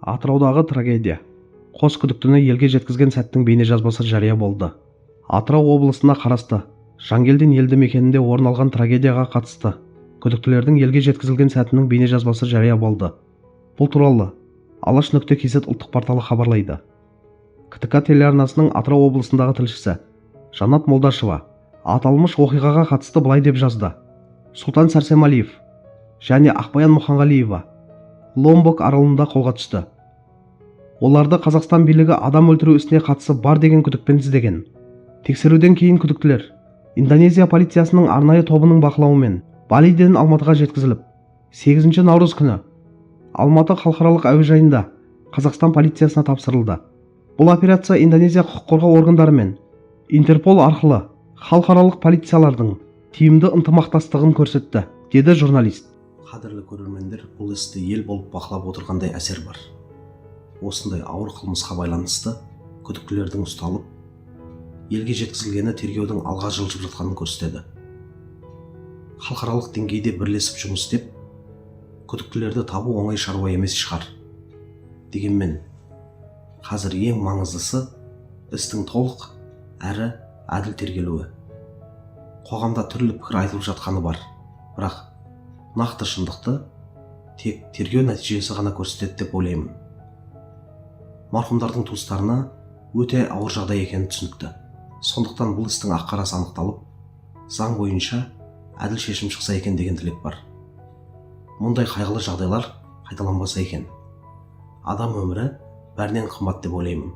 Атыраудағы трагедия: қос күдіктіні елге жеткізген сәттің бейнежазбасы жария болды. Атырау облысына қарасты Жангелдин елді мекенінде орын алған трагедияға қатысты күдіктілердің елге жеткізілген сәтінің бейнежазбасы жария болды. Бұл туралы Алаш.kz ұлттық порталы хабарлайды. КТК телеарнасының Атырау облысындағы тілшісі Жанат Молдашева аталмыш оқиғаға қатысты былай деп жазды: Сұлтан Сәрсемалиев және Ақбаян Мұханғалиева Ломбок аралында қолға түсті. Оларды Қазақстан билігі адам өлтіру ісіне қатысы бар деген күдікпен іздеген. Тексеруден кейін күдіктілер Индонезия полициясының арнайы тобының бақылауымен Балиден Алматыға жеткізіліп, 8 наурыз күні Алматы халықаралық әуежайында Қазақстан полициясына тапсырылды. Бұл операция Индонезия құқық қорғау органдары мен Интерпол арқылы халықаралық полициялардың тиімді ынтымақтастығын көрсетті, деді журналист. Қадірлі көрермендер, бұл істі ел болып бақылап отырғандай әсер бар. Осындай ауыр қылмысқа байланысты күдіктілердің ұсталып, елге жеткізілгені тергеудің алға жылжып жатқанын көрсетеді. Халықаралық деңгейде бірлесіп жұмыс істеп, күдіктілерді табу оңай шаруа емес шығар. Дегенмен қазір ең маңыздысы – істің толық әрі әділ тергелуі. Қоғамда түрлі пікір айтылып жатқаны бар, бірақ нақты шындықты тек тергеу нәтижесі ғана көрсетеді деп ойлаймын. Марқұмдардың туыстарына өте ауыр жағдай екені түсінікті. Сондықтан бұл істің ақ қарасы анықталып, заң бойынша әділ шешім шықса екен деген тілек бар. Мұндай қайғылы жағдайлар қайталанбаса екен. Адам өмірі бәрінен қымбат деп ойлаймын.